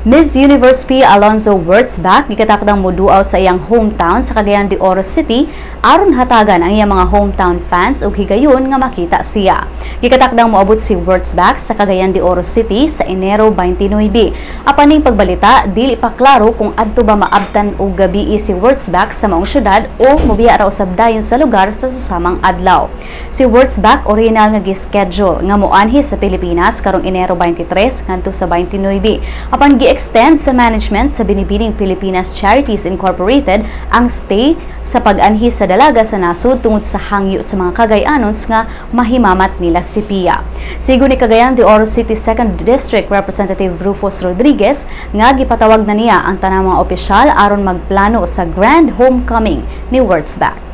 Miss Universe Pia Alonzo Wurtzbach gikatakdang moduaw sa iyang hometown sa Cagayan de Oro City aron hatagan ang iyang mga hometown fans og higayon nga makita siya. Gikatakdang moabot si Wurtzbach sa Cagayan de Oro City sa Enero 29. Apan ning pagbalita, dili pa klaro kung adto ba maabtan og gabii si Wurtzbach sa maong syudad o mobiya ra usab dayon sa lugar sa susamang adlaw. Si Wurtzbach original nga gi-schedule nga moanhi sa Pilipinas karong Enero 23 ngadto sa 29. Apan gi-extend sa management sa Binibining Pilipinas Charities Incorporated ang stay sa pag-anhi sa dalaga sa nasod tungod sa hangyo sa mga Cagayanons nga mahimamat nila si Pia. Sigon ni Cagayan de Oro City 2nd District Representative Rufus Rodriguez nga gipatawag na niya ang tanang mga opisyal aron magplano sa grand homecoming ni Wurtzbach.